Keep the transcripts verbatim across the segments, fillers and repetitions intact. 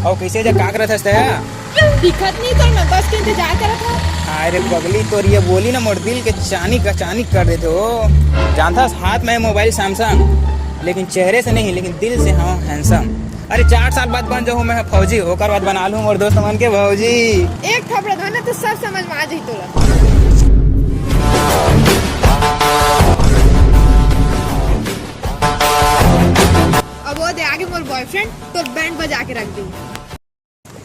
अउ कइसे जा, का करत हस तैं? दिखत नहीं तो मैं बस के इंतजार करत हूँ। अरे पगली, तोर ये बोली ना मोर दिल के चानी का चानी कर देथे हो। जानथस, हाथ में मोबाइल Samsung, लेकिन चेहरे से नहीं, लेकिन दिल से हाँ handsome। अरे चार साल बाद बन जाहूँ मैं फौजी, ओकर बाद बना लूँ मोर दोस्त मन के भौजी। एक थपड़ा धर ना तो सब समझ में आ जाही तोला। अब वो दे आगे मोर boyfriend, तोर band बजा के रख दी।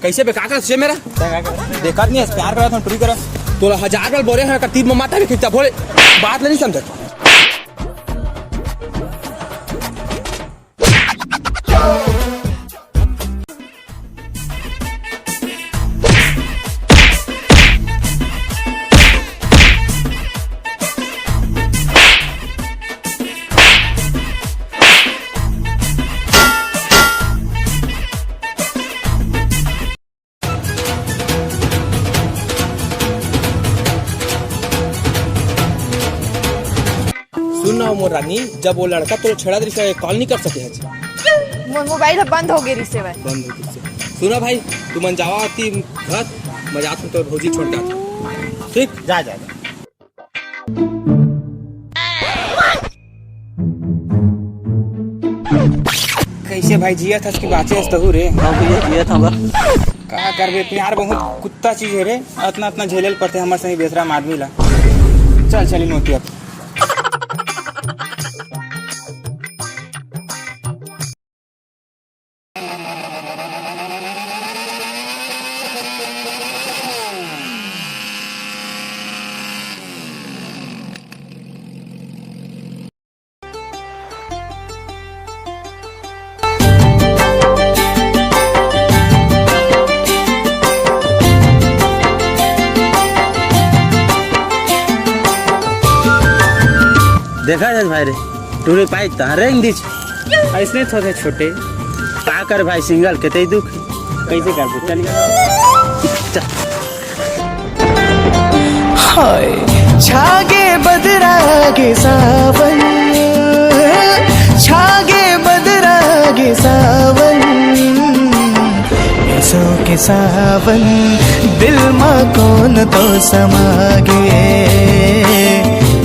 कइसे बे, का करत हस मेरा? देखत नहीं हस, प्यार करत हूँ, टुरी करत। तोला हजार बार बोले हँव, एकर तीर में माथा भी खींचता, भोले बात ल नहीं समझत। सुन ना मोर रानी, जब वो लड़का तोला छेड़त रहिस, call नहीं कर सके हस। मोर मोबाइल ह बंद हो गे रिहिस हे। बंद हो गे रिहिस हे। सुना भाई, तुमन जावा आती घर, मैं जात हूँ तो भौजी छोड़ के आत हूँ। ठीक? जा, जा, जा। कइसे भाई जियत हस कि बाँचे हस तहूँ रे? हाँ भैया, जियत हँव बा। का करबे, प्यार बहुत कुत्ता चीज हे रे, अतना अतना झेले ल परथे हमर सही बेसरम आदमी ला। चल चली मोती अब। देखा जात भाई रे, टूरी पाई तहाँ रेंग दिस। अइसने थोड़े छोटे। का कर भाई, single के तई दुख। कइसे करबो? चल। चल। हाय, छागे बदरा गे सावन, छागे बदरा गे सावन, एसो के सावन, दिल मा कोन तो समा गे।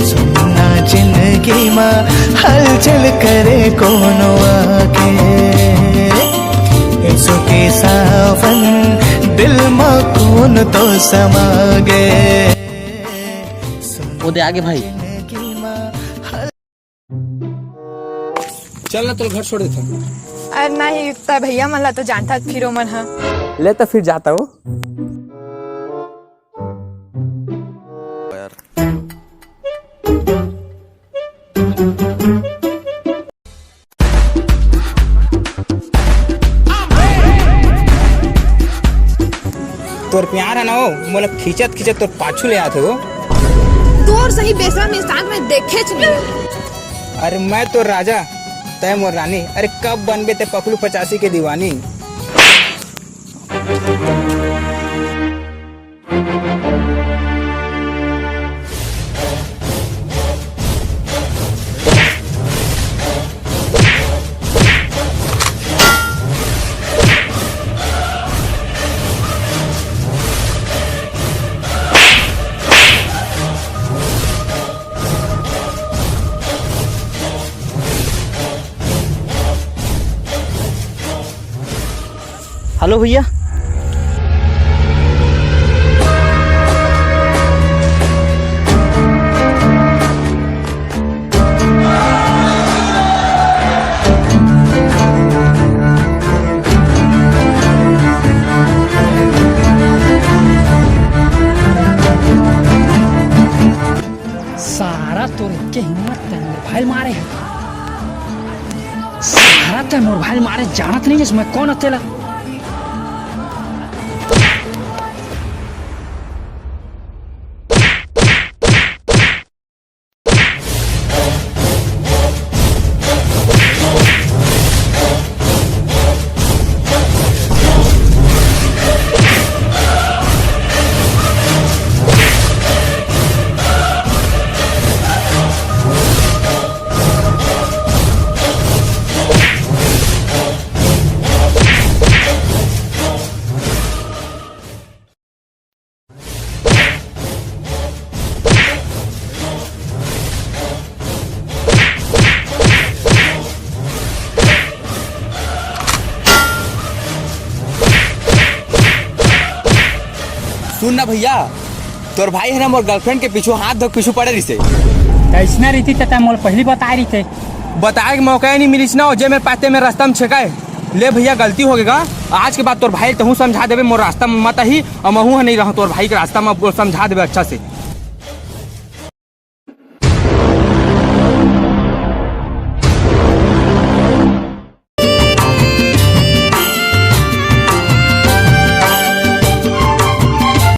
सुनना जिंदगी मा हलचल करे कोनो आके। एसो के सावन दिल मा कोन तो समा गे। वो दे आगे भाई। चल ना, तोला घर छोड़ देथन। अरे नहीं, त भैया मन ला तो जानथस, फिर ओमन ह। ले त फिर जात हँव। तोर प्यार हे ना वो, मोला खींचत खींचत तोर पाछू ले आथे वो। तोर सही बेसरम इंसान मैं देखेच नहीं। अरे मैं तोर राजा, तैं मोर रानी। अरे कब बनबे तैं पखलू पचासी के दीवानी? हेलो भैया। सारा तोर के हिम्मत, तैं मोर भाई ल मारे। सारा तैं मोर भाई ल मारे, जानत नहीं हस मैं कोन हँव तेला। सुन ना भैया, तोर भाई हे ना, मोर गर्लफ्रेंड के पीछू हाथ धो के पीछू पड़े रहिसे। त अइसना रहितिस त तैं मोला पहिली बताए रहिते। बताए के मौका ही नहीं मिलिस ना, ओ जे मेर पाते में रास्ता में छेकाए। ले भैया, गलती हो गे गा। आज के बाद तोर भाई ल तहूँ समझा देबे, मोर रास्ता में मत आही, अउ महूँ ह नहीं रहूँ तोर भाई के रास्ता में, अब समझा देबे अच्छा से।